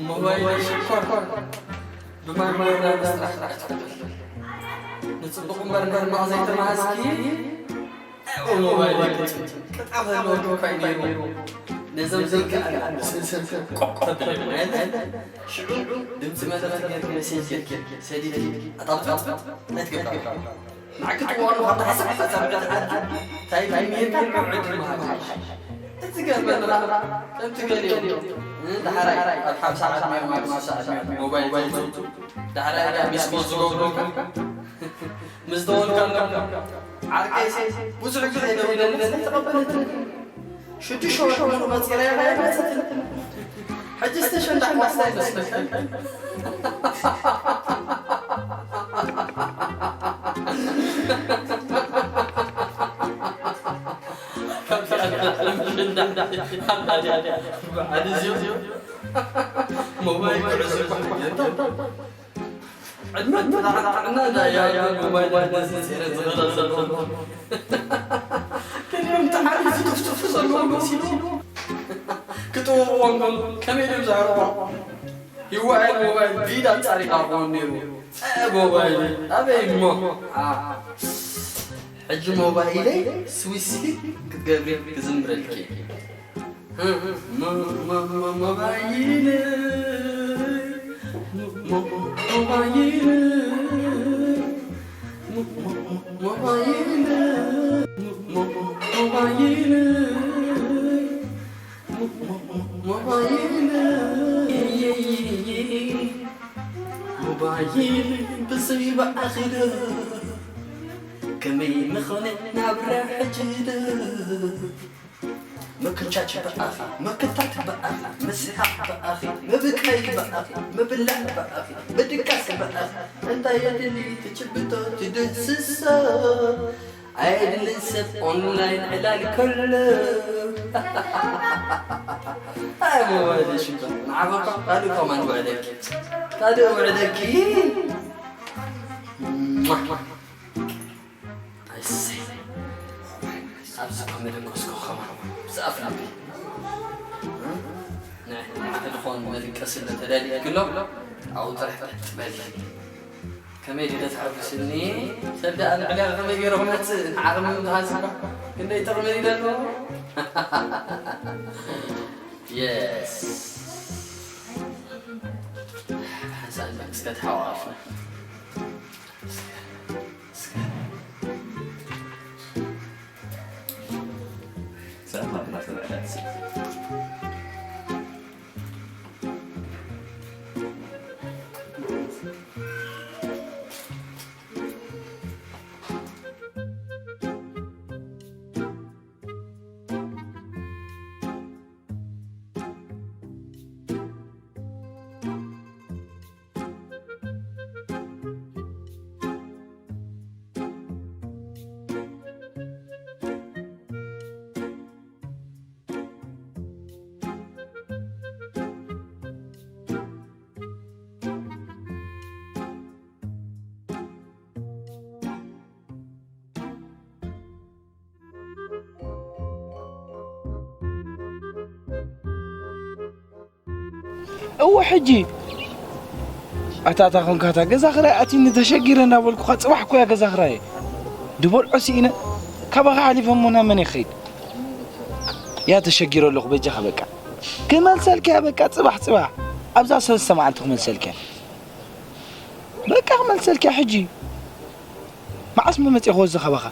ሞባይል ሽኮር ብማይ ምውራድ ጥራሕ ጥራሕ ትብል። ንጽቡቕ እምበር ንሕማቕ ዘይተማሃዝኪ፣ ኦ ሞባይል ቅጣ ዘለዎ እኮ እዩ ነይሩ። ነዞም ዘይከኣል ሰብ ሰብ ቆቕ ተብለና የለ። ሽዑ ድምፂ መልእኽቲ ጌርኪ፣ ሜሴጅ ጌርኪ፣ ሰዲድኪ፣ ኣጣብጣብ ኣይትገብራ። ንዓኪ ጥዋሉ ካብ ተሓሰብ ሓሳብ ዳት ዓዲ፣ ታይ ታይ ሜርካ ንዕድ መሃብ። እቲ ገርመና ከምቲ ገሊኦም፣ እ፣ ዳሕራይ ኣብ ሓምሳ ዕድሚኦም፣ ኣብ ስሳ ዕድሚኦም ሞባይል ዘውፅኡ፣ ዳሕራይ ዳ ሚስኮል ዝገብሩልካ፣ ምስ ደወልካሎም፣ ዓርከይሲ ብዙሕ ግዜ ደዊለለስ ኣይተቐበለትን። ሽዱሽተ ወርሒ ሙሉእ መፂረያ ኣይመፀትን። ሕጂ ዝተሸንዳሕና እንታይ ይመስለካ? ሞባይል ክዕዙ ዕድመ ጥዕና ዳያ ሞባይል እንደዚ ፂረ ዝኽእል ዘሎ። ከሊኦም ተሓሪ ዝጥፍጥፉ ዘለዉ መሲሉ ክጥውቕዎም ከሎ ከመይ ድዮም ዘዕርዋ? ይዋኤል ሞባይል ቢድ ኣጻሪኻ ክኾን ነይሩ። ጸ ሞባይል ኣበይ እሞ? ዓ። ሕጂ ሞባይለይ ስዊሲ ክትገብሪ ክዝምረልኪ። ሞባይል ሞባይል ሞባይል ሞባይል ሞባይል ሞባይል ብዘይ ብኣኺ ዶ ከመይ ምኾነ ናብራ ሕጂ ዶ? ምክቻች ብኣኺ፣ ምክታት ብኣኺ፣ ምስሓቕ ብኣኺ፣ ምብካይ ብኣኺ፣ ምብላዕ ብኣኺ፣ ምድቃስ ብኣኺ። እንታይ የድሊ ትጭብጦ ትድህስሶ? ኣየድልን ሰብ ኦንላይን ዕላል ከሎ። ኣይ ሞባይል ሽኮር፣ ንዓኻ እኳ ካልእ እኳ ማን ውዕደኪ? ካልእ ውዕደኪ? ሟ። ኣሰይ። ኣብዚ እኮ መደቆስኩ ከማን ብዛፍ ልቢ። ንዓኺ ዝኾን መደቀሲ እንተደሊእክሎ ኣብኡ ጥራሕ ጥጥ በሊ። ከመይ ድዩ ተተሓጉስኒ? ሰብ ደኣ ንዕሌኻ ከመይ ገይሩ ክመጽእ? ንዓኺ ምምሃዝ እኳ ክንደይ ጥቕሚ እዩ ዘለዎ? የስ። ሓንሳእ እስከ ተሓዋወስና። እወ፣ ሕጂ ኣታ፣ ኣታ ኾንካ፣ ኣታ ገዛ ክራይ ኣትዩኒ ተሸጊረ እንዳበልኩኻ፣ ጽባሕ እኮ እያ ገዛ ክራይ ድበልዖ ስኢነ። ካባኻ ሓሊፈ እሞ ናብ መን ይኸይድ? ያ ተሸጊረ ኣለኹ፣ በጃኻ በቃ። ክመልሰልካ እያ በቃ፣ ጽባሕ፣ ጽባሕ። ኣብዛ ሰለስተ መዓልቲ ክመልሰልካ እያ። በቃ ክመልሰልካ እያ ሕጂ። መዓስ መመጽእ ክወስዶ ካባኻ?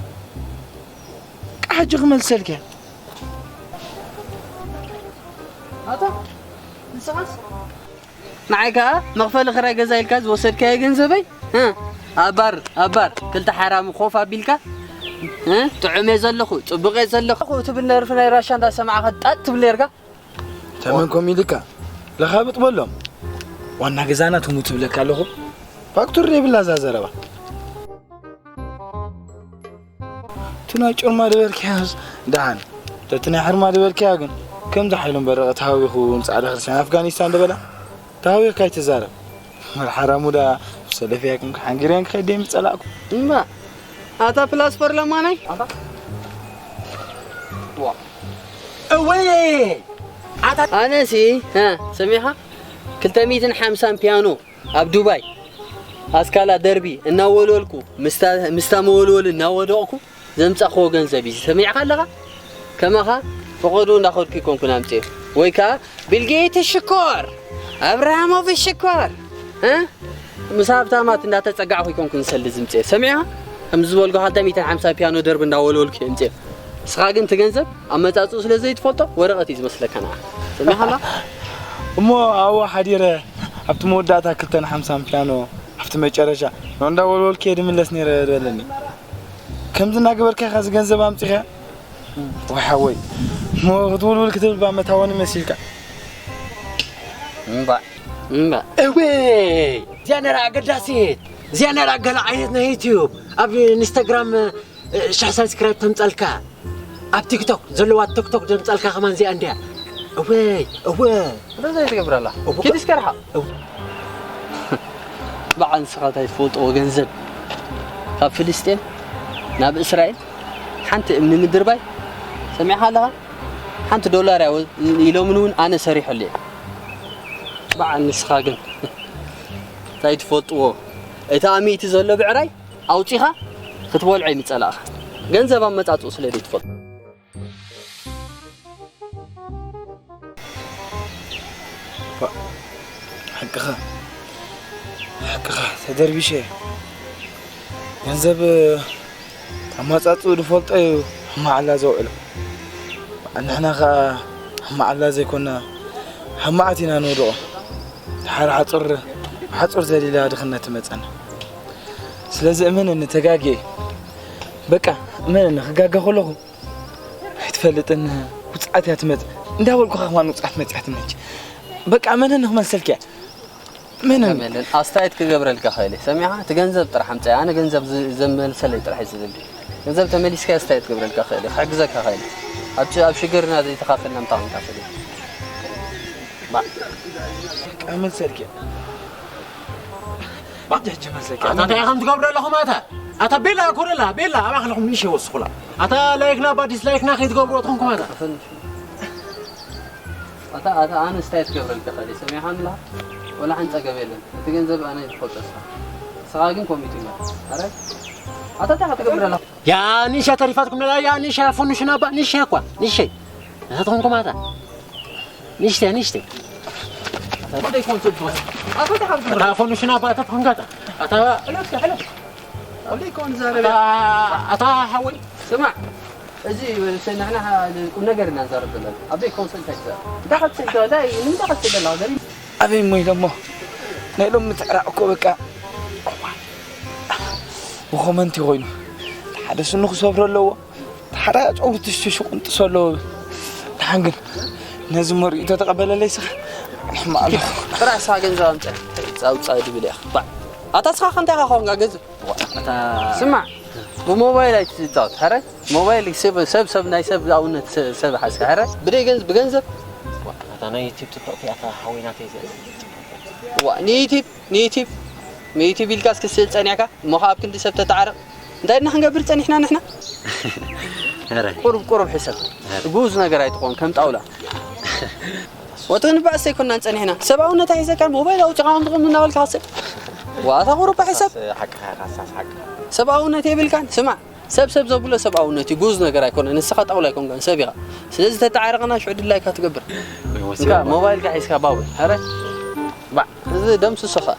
ቃ ሕጂ ክመልሰልካ። ኣታ ንስኻስ? ንዓይ ከኣ መኽፈሊ ክራይ ገዛ ኢልካ ዝወሰድካዮ ገንዘበይ? እ? ኣባር፣ ኣባር፣ ክልተ ሓራሚ ኮፍ ኣቢልካ? እ? ጥዑም እየ ዘለኹ፣ ጽቡቕ እየ ዘለኹ ትብል ነርፊ ናይ ራሻ እንዳሰማዕካ ጣጥ ትብል ነርካ? ተመንኮም ኢልካ ለኻብጥ በሎም። ዋና ገዛና ትሙ ትብለካ ኣለኹ። ፋክቱር የብላ እዛ ዘረባ። እቲ ናይ ጮማ ድበልክያስ ደሓን፣ ተቲ ናይ ሕርማ ድበልክያ ግን ከምዚ ሓይሎም በረቐ ተሃዊኹ ንጻዕዳ ክርስትያን ኣፍጋኒስታን ድበላ ተሃዊኽካ ኣይትዛረብ። መርሓራሙ ደኣ ብሰለፍያ ክንካ ሓንጊርያን ክኸይድ ደይ ምጸላእኩ። እማ ኣታ ፕላስፖር ለማናይ? እወይ! ኣነሲ፣ እ፣ ሰሚዕኻ? ክልተ ሚእትን ሓምሳን ፒያኖ ኣብ ዱባይ ኣስካላ ደርቢ እናወልወልኩ፣ ምስታ፣ ምስታ መወልወሊ እናወደቕኩ ዘምጻእክዎ ገንዘብ እዩ። ሰሚዕካ ኣለኻ? ከማኻ ፈቐዶ እንዳኸድኩ ይኮንኩን ኣምጽኤ። ወይ ከኣ ቢልጌት ሽኮር፣ ኣብርሃሞቪች ሽኮር፣ እ? ምስ ሃብታማት እንዳተጸጋዕኩ ይኮንኩን ሰልዲ ዝምጽኤ። ሰሚዕካ? ከም ዝበልኩ ክልተ ሚእትን ሓምሳ ፒያኖ ደርቢ እንዳወልወልኩ እየ እምጽኤ። ንስኻ ግን እቲ ገንዘብ ኣመጻጽኡ ስለ ዘይትፈልጦ ወረቐት እዩ ዝመስለካ ንዓኻ። ሰሚዕካ ኣለኻ? እሞ ኣብኡ ሓዲረ ኣብቲ መወዳእታ ክልተን ሓምሳን ፒያኖ ኣብቲ መጨረሻ ንዑ እንዳወልወልኩ እየ ድምለስ ነይረ በለኒ። ከምዚ እናገበርካ ኢኻ እዚ ገንዘብ ኣምጺኻ? ወይ ሓወይ፣ እሞ ክትውልውል ክትብል ባ መታወኒ መሲልካ? እምባእ፣ እምባእ። እወይ! እዚኣ ነራ ኣገዳሲት። እዚኣ ነራ ገለ ዓይነት ናይ ዩትዩብ። ኣብ ኢንስታግራም፣ እ፣ ሽሕ ሳብስክራይብ ተምጸልካ። ኣብ ቲክቶክ ዘለዋ ቲክቶክ ዘምጸልካ ከማን እዚኣ እንድያ። እወይ፣ እወ። እንታይ ትገብር ኣላ? እወ። ኪድ እስከ ርሓቕ። እወ። በዓል ንስኻ እንታይ ትፈልጥዎ ገንዘብ? ካብ ፍልስጤም ናብ እስራኤል ሓንቲ እምኒ ምድርባይ ሰሚዕኻ ኣለኻ? ሓንቲ ዶላር እያ ወ-፣ ኢሎምኒ እውን ኣነ ሰሪሐሉ እየ። በዓል ንስኻ ግን እንታይ ትፈልጥዎ? እቲ ኣሚእቲ ዘሎ ብዕራይ ኣውጺኻ ክትበልዖ እዩ ምጸላእኻ። ገንዘብ ኣመጻጽኡ ስለ ዘይትፈልጦ። ባ-፣ ሓቅኻ፣ ሓቅኻ ተደርቢሸ። ገንዘብ ኣማጻጽኡ ዝፈልጦ እዩ ኣብ መዓላ ዘውዕሎ። ንሕና ኸኣ ኣብ መዓላ ዘይኮና ኣብ መዓት ኢና ንወድቖ። ድሓር ሓጹር፣ ሓጹር ዘሊላ ድኽነት ትመጸና። ስለዚ እመነኒ ተጋግየ። በቃ እመነኒ ክጋገ ከለኹ ኣይትፈልጥን፣ ውጽዓት እያ ትመጽእ። እንዳበልኩኻ ከማን ውጽዓት መጽያ ትመች። በቃ እመነኒ ክመልሰልኪ እያ። እመነኒ። ከመለን ኣስተያየት ክገብረልካ ኸእል እየ። ሰሚዕኻ? እቲ ገንዘብ ጥራሕ ኣምጽኣይ። ኣነ ገንዘብ ዝ-፣ ዘመልሰለይ ጥራሕ እየ ዝደሊ። ገንዘብ ተመሊስካ ኣስተያየት ክገብረልካ ኸእል እየ። ክሕግዘካ ኸእል እየ። ኣብ ች-፣ ኣብ ሽግርና ዘይተኻፈልና ምታ ኾንካ ኸእል እየ። ባ-፣ በቃ መልሰልኪ እያ። ባዕዲ ሕጂ መሰኪ። ኣታ እንታይ ኢኹም ትገብሩ ኣለኹም ኣታ? ኣታ ቤላ ኮረላ፣ ቤላ ኣብ ኣኽልኹም ንሽ ይወስኹላ። ኣታ ላይክና ባ ዲስላይክና ከይትገብሩ ኣትኹም ኣታ። ኣታ፣ ኣታ ኣነ ስታይ ትገብረልካ ኸዲ ሰሚዕኻኒ ኣለኻ? ወላ ሓንቲ ጸገም የለን። እቲ ገንዘብ ኣነ ዝፈልጦ ንስኻ። ንስኻ ግን ኮሚት ኢላ። ኣረ? ኣታ እንታይ ክትገብር ኣለኻ? ያ ንሻ ተሪፋትኩም ነላ፣ ያ ንሻ ፈኑሽና ባ፣ ንሻ እኳ፣ ንሸይ። ኣታ ትኾንኩም ኣታ። ንሽተ፣ ንሽተ። ኣታ ፈኑ ሽና ባታ ተንጋጣ። ኣታ፣ ሕለፍ፣ ሕለፍ። ኣበይ ኮን ዛረብ? ኣታ፣ ኣታ ሓወይ፣ ስማዕ። እዚ ንሕና ቁም ነገር ኢና ንዛረብ ዘለና። ኣበይ ኮን ሰልታ ይዛ? እንታይ ክትሰልታ? እንታይ፣ ንምንታይ ክትሰልታ? ዘሪ ኣበይ እሞ ኢሎሞ? ናይ ሎሚ ምትዕራቕ እኮ በቃ ብኮመንቲ ኮይኑ። ሓደ ስኑ ክሰብሮ ኣለዎ። ሓደ ጨው ትሽሹ ቁንጥሶ ኣለዎ። ደሓን ግን ነዚ መሪኡ ተተቐበለለይ ስኻ ንሕማ ኣለኹ። ጥራሕ ስኻ ገንዘብ ኣምፅእ። ፃውፃ ድብል ኢኻ። ባዕ። ኣታ ስኻ ከንታይ ኢኻ ኾንካ ገንዘብ? ኣታ ስማዕ፣ ብሞባይል ኣይትፃወት። ሕረ ሞባይል ሰብ፣ ሰብ፣ ሰብ ናይ ሰብ ኣብነት ሰ-፣ ሰብ ሓዝካ። ሕረ ብደይ ገንዘብ፣ ብገንዘብ። ኣታ ናይ ዩቲብ ትጥቕ ኣታ ሓወይ ናተይ ዘ-፣ ዋ፣ ንዩቲብ፣ ንዩቲብ፣ ንዩቲብ ኢልካ እስኪ ስእል ጸኒሕካ፣ እሞ ኸዓ ኣብ ክንዲ ሰብ ተተዓረቕ። እንታይ ድና ክንገብር ጸኒሕና ንሕና? ኧረ። ቁሩብ፣ ቁሩብ ሕሰብ። ኧረ። ጉዝ ነገር ኣይትኾን፣ ከም ጣውላ። ወጥን ባእስ ኣይኮንናን ጸኒሕና። ሰብኣውነት ኣይሕዘካን፣ ሞባይል ኣውጺኻ ከምዚ ከምዚ እናበልካ ክስእ። ዋታ ቁሩብ ሕሰብ። ሓቅኻ ኢኻ፣ ሳስ ሓቅኻ። ሰብኣውነት የብልካን። ስማዕ፣ ሰብ ሰብ ዘብሎ ሰብኣውነት እዩ፣ ጉዝ ነገር ኣይኮነን። ንስኻ ጣውላ ኣይኮንካን፣ ሰብ ኢኻ። ስለዚ ተተዓረቕና ሽዑ ድላይካ ትገብር። ወይ ወሲ እንካ፣ ባባ። ሞባይልካ ሒዝካ ባቡር። ኧረ፣ ባዕ፣ እዚ ደምስሶ ኸኣ።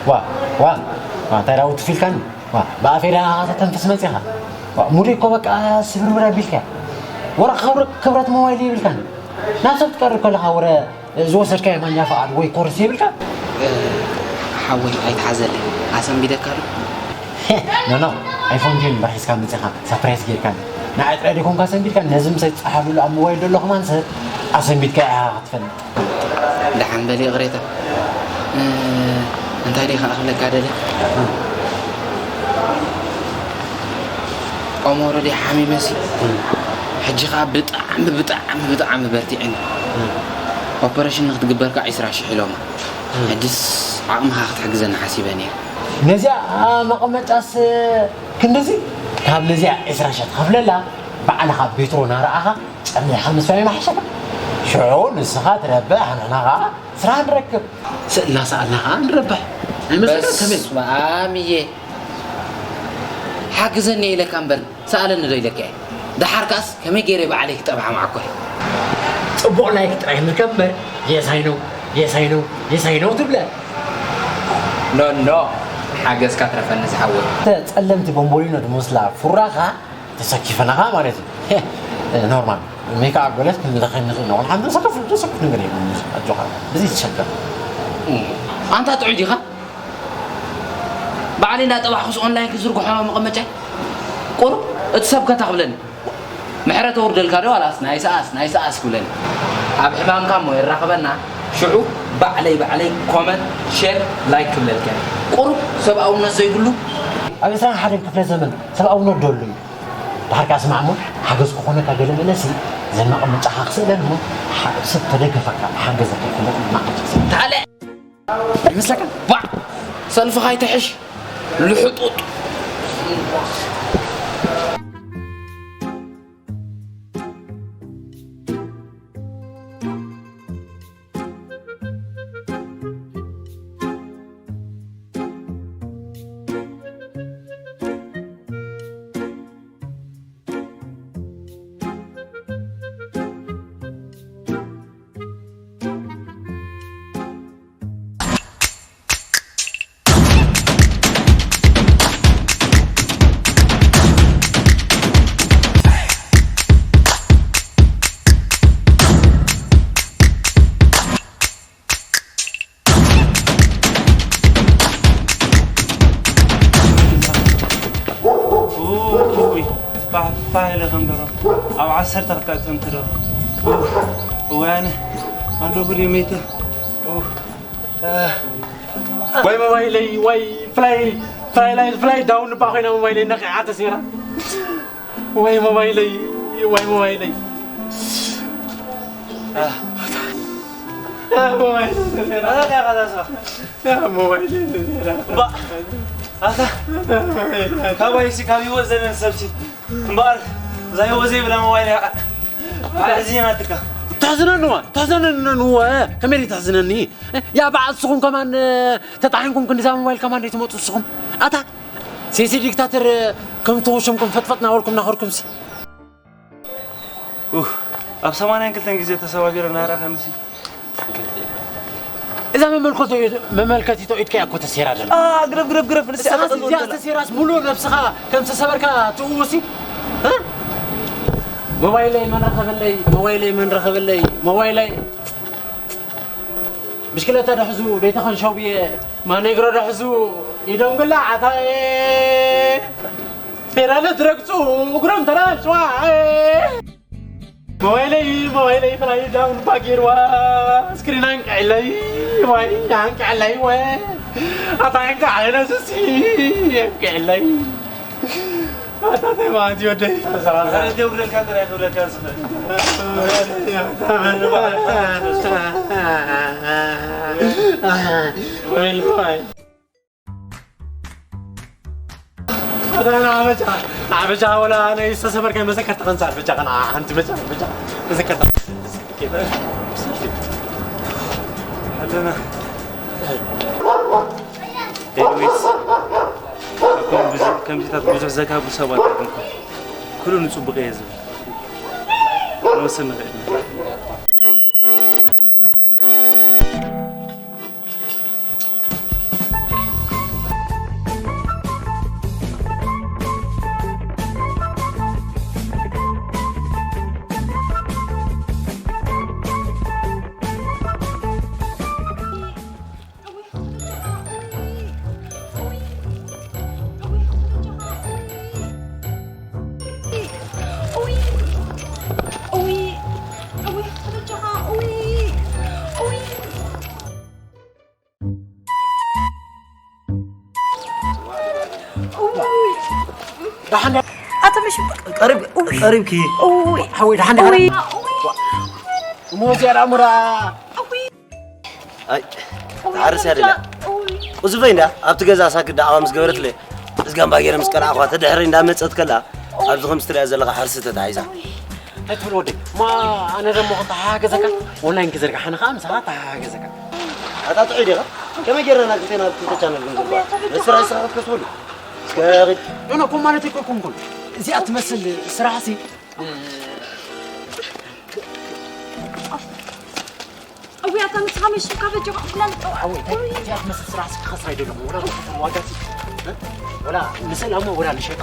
ዋ ዋ ዋ እንታይ ዳውት ፊልካኒ ዋ ብኣፌዳ ተተንፍስ መጺኻ ዋ ሙዲ እኮ በቃ ስብርብር ኣቢልካ ወረ ክብረት ሞባይል ይብልካኒ ናብ ሰብ ትቀርብ ከለኻ ወረ ዝወሰድካዮ ማኛ ፍቓድ ወይ ኮርስ ይብልካ ሓወይ ኣይትሓዘለይ ኣሰንቢደካ ዶ ኖ ኖ ኣይፎን ቴን እምበር ሒዝካ መጺኻ ሳፕራይዝ ጌርካኒ ንዓይ ጥራይ ደይኮንካ ኣሰንቢድካኒ ነዚ ምሰ ዝጸሓፍሉ ኣብ ሞባይል ዘሎ ከማን ሰብ ኣሰንቢድካ ኢኻ ክትፈልጥ ደሓን በል ይቕሬታ እንታይ ዲኻ ክብለካ ደለ ኦሞሮ ዲ ሓሚመሲ ሕጂ ኸዓ ብጣዕሚ ብጣዕሚ ብጣዕሚ በርቲዕኒ ኦፐሬሽን ንክትግበር ከዓ ዒስራ ሽሕ ኢሎማ ሕጅስ ዓቕምኻ ክትሕግዘኒ ሓሲበ ነይረ ነዚኣ መቐመጫስ ክንድዚ ካብ ነዚኣ ዒስራ ሽሕ ትኸፍለላ ባዕልኻ ቤትሮ ናረኣኻ ጨሚኻ ምስፋይ ማሕሸካ ሽዑ ንስኻ ትረብሕ ንሕና ኸዓ ስራሕ ንረክብ ስእልና ሰኣልና ኸዓ ንረብሕ ኣይመስለካ ከመይ በስመ ኣም እየ ሓግዘኒ ኢለካ እምበር ሰኣለኒ ዶ ኢለካ እየ ደሓር ከዓስ ከመይ ገይረ ባዕለይ ክጠብዓ ማዕኮር ፅቡቕ ላይክ ጥራይ ንርከብ እምበር የሳይ ነው የሳይ ነው የሳይ ነው ትብለ ኖ ኖ ሓገዝካ ትረፈኒ ዝሓወይ ጸለምቲ ቦምቦሊኖ ዝመስላ ፉራኻ ተሰኪፈናኻ ማለት እዩ ኖርማል ሜክኣፕ ገለት ክንልኸ ንኽእል ነው ሓንቲ ሰከፍ ሰከፍ ነገር የለን ኣጆኻ ብዚ ትሸገር ኣንታ ጥዑይ ዲኻ ባዕለይ እንዳጠባሕኩስ ኦንላይን ክዝርግሖ መቐመጫይ ቁሩብ እቲ ሰብ ከታ ክብለኒ ምሕረት ኣውርደልካ ዶ ዋላስ ናይ ሰኣስ ናይ ሰኣስ ክብለኒ ኣብ ሕማምካ እሞ የራኽበና ሽዑ ባዕለይ ባዕለይ ኮመንት ሼር ላይክ ክብለልካ ቁሩብ ሰብኣውነት ዘይብሉ ኣብ ዕስራን ሓደን ክፍለ ዘመን ሰብኣውነት ዶ ኣሎ እዩ ድሓር ከኣ ስማዕ እሞ ሓገዝ ክኾነካ ገለ መለሲ ዘን መቐመጫኻ ክስእለን እሞ ሰብ ተደገፈካ ሓገዘካ ይፍለጥ መቐመጫ ሰብ ታለ ይመስለካ ባዕ ሰልፍኻ ይትሕሽ ልሕጡጥ ፋይለ ከም ደሮ ኣብ ዓሰርተ ክልተ ከም ትደሮ እዋነ ኣሎ ብሪ ሜትር ወይ ሞባይለይ ወይ ፍላይ ፍላይ ላይ ፍላይ ዳውን ባ ኮይና ሞባይለይ ነቂዓ ተሲራ ወይ ሞባይለይ ወይ ሞባይለይ ሞባይለይ ተሲራ ሞባይለይ ተሲራ ኣታ ካባይሲ ካብ ህይወት ዘመን ሰብሲ እምበኣር እዛ ህይወት ዘይብላ ሞባይል ኣዕዚናትካ ተሕዝነንዋ ተሕዘነንወ ከመይ ተሕዝነኒ ያ በዓል ስኹም ከማን ተጣሒንኩም ክንድዛ ሞባይል ከማን ደይትመፁ ስኹም ኣታ ሴሲ ዲክታተር ከም ተወሸምኩም ፈጥፈጥ ናበልኩም ናኸርኩም ሲ ኣብ ሰማንያን ክልተን ግዜ ተሰባቢረ እናረኸኒ ሲ እዛ መመልከቲቶ ኢድካ እኮ ተሴራ ደላ ግረፍ ግረፍ ግረፍ ንስያ እዚኣ ተሴራስ ሙሉ ነብስኻ ከም ተሰበርካ ትእውሲ ሞባይለይ መን ረኸበለይ ሞባይለይ መን ረኸበለይ ሞባይለይ ብሽክለታ ዶ ሕዙ ደይተኸንሸው ብየ ማኔግሮ ዶ ሕዙ ኢዶም ግላ ዓታየ ፌራለ ትረግፁ እግሮም ተራሽዋ ሞባይለይ ሞባይለይ ፍላይ ዳውን ባጌርዋ ስክሪን ኣንቅዕለይ ወይ ኣንቅዕለይ ወይ ኣታ ኣንቅዕለይ ነሱሲ ኣንቅዕለይ ኣታ ተማቲ ወደይ ደውለልካ ጥራይ ክብለካ ዝኽእል ኣበጃ ወላ ናይ ዝተሰበርከ መዘከርታ ከንሳር ብቻ ከና ሓንቲ መጫ ብቻ መዘከርታ ኣለና ኤኒዌይስ ከምዚታት ብዙሕ ዘጋቡ ሰባት ኣይኮንኩም ኩሉ ንፅቡቅ እየ ዝብል ንወስን ንኽእል ኢና። ደሓን ኣቶ መሽም ቀሪብ ቀሪብኪ። ሓወይ ደሓን ደሓን። እሞ እዚኣ ደኣ ሙራ። ኣይ ትሓርስ እያ ደላ። ቁዝፈይ እንዳ ኣብቲ ገዛ ሳክት ደዓዋ ምስ ገበረትለ እዝጋምባ ገይረ ምስ ቀላዕኳ ተድሕረይ እንዳመጸት ከላ ኣብዚ ከም ስትሪያ ዘለኻ ሕርሲ ተታሒዛ። እንታይ ትብል ወደይ? እሞ ኣነ ደሞ ክተሓጋገዘካ ኦንላይን ክዘርግሓ ንኻ ምሳኻ ተሓጋገዘካ። ኣታ ጥዑይ ዲኻ? ከመይ ጌርና ናብ ክልቴና ኣብ ክልተ ቻነል ክንዝርግሖ? ንስራሕ ንስኻ ክትከስበሉ። እስከ ኺድ። ኖ፣ ኖ፣ እኮ ማለት እኮ ኣይኮንኩን። እዚኣ ትመስል ስራሕሲ። እውይ ኣታ ንስኻ መሽካ በጀኻ ፍላን። ሓወይ፣ እንታይ እዚኣ ትመስል ስራሕሲ ክኸስራ ኣይደለኹ። ወላ ዋጋሲ፣ እ? ወላ ንስእላ እሞ ወላ ንሸጣ።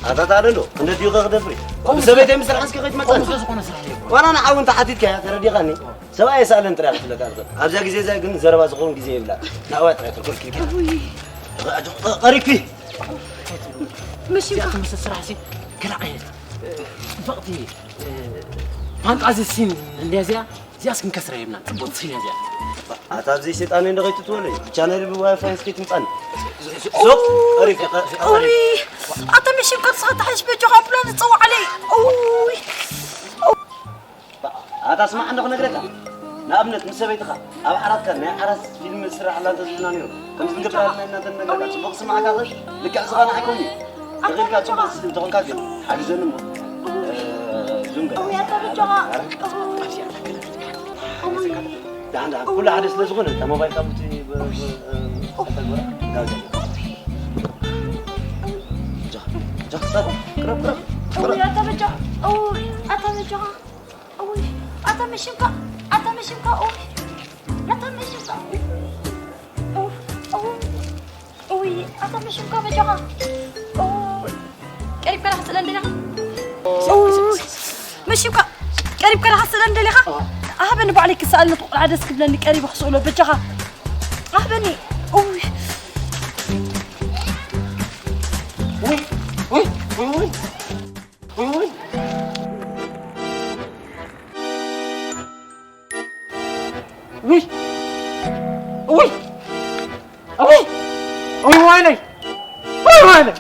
ኣታ ታደሎ፣ እንደ ዲኻ ክደፍሪ። ከምኡ ሰበይተይ ምስ ስራሕሲ ከይትመጻኒ። ከምኡ ስለ ዝኾነ ስራሕ እየ። ዋላ ንዓው እንተ ሓቲትካያ ተረዲኻኒ። ሰብኣይ የሳለን ጥራይ ክትብለካ ትኽእል። ኣብዛ ግዜ እዛ ግን ዘረባ ዝኸውን ግዜ የብላ። ናብኣ ጥራይ ተኮርኪ። እውይ። ቀሪብኪ። መሽካ። እዚኣ ትመስል ስራሕሲ ገለ ዓይነት፣ እ፣ ጽብቕቲ፣ እ፣ ፋንጣዚ ሲን እንድያ እዚኣ። እዚኣስ ክንከስራ የብልናን። ጽብቕቲ ሲን እያ እዚኣ። ኣታ ኣብዚ ሰይጣን እንደ ኸይትትወለይ። ቻነል ብዋይፋይ እስኪ ትምጻኒ። ዞ፣ ቀሪብኪ፣ ቀ-፣ ቀሪብኪ። ኡይ፣ ኣታ መሽም ቅርጽኻ ተሓሽ በጆኻ ብላ ዝጸውዓለይ። ኡይ። ኣታ ስማዕ፣ እንዶ ክነግረካ። ንኣብነት፣ ምስ ሰበይትኻ ኣብ ዓራትካ ናይ ዓራት ፊልም ስራሕ ኣላ እንተዝብልና ነይሩ፣ ከምዚ ንገብር ኣለና እናተነገርካ፣ ጽቡቕ ስማዕካ ኸ? ልክዕ ዝኸነ ኣይኮንዩ። ተኺእልካ ጽቡቕ እንተኾንካ ግን፣ ሓግዘኒ እሞ። እ፣ ዙም ገለ። እውይ፣ ኣታ በጃኻ። ኧረ፣ ኣብዚኣ ተክለ። ደሓን፣ ደሓን። ኩሉ ሓደ ስለ ዝኾነ፣ እታ ሞባይል ካብ እቲ ብ-፣ ብ-፣ እ፣ ተግባር፣ ዳው ዘለ። ጃ፣ ጃ፣ ቅረብ፣ ቅረብ፣ ቅረብ። እውይ፣ ኣታ በጃኻ። እውይ፣ ኣታ በጃኻ። እውይ፣ ኣታ መሽምካ፣ ኣታ መሽምካ፣ እውይ፣ ኣታ መሽምካ፣ እውይ፣ እውይ፣ እውይ፣ ኣታ መሽምካ በጃኻ። እውይ፣ ቀሪብካ ዳኻ ስእለን ደሊኻ? እውይ፣ መሽምካ፣ ቀሪብካ ዳኻ ስእለን ደሊኻ? ኣሃበኒ ባዕለይ ክሰኣል ነቲ ቆልዓ ደስ ክብለኒ ቀሪበ ክስእሎ በጃኻ። ኣሃበኒ። እውይ። ውይ፣ ውይ፣ ውይ፣ ውይ። ውይ፣ ውይ። ውይ። ውይ። ውይ። ውይ፣ ወይነይ። ውይ፣ ወይነይ።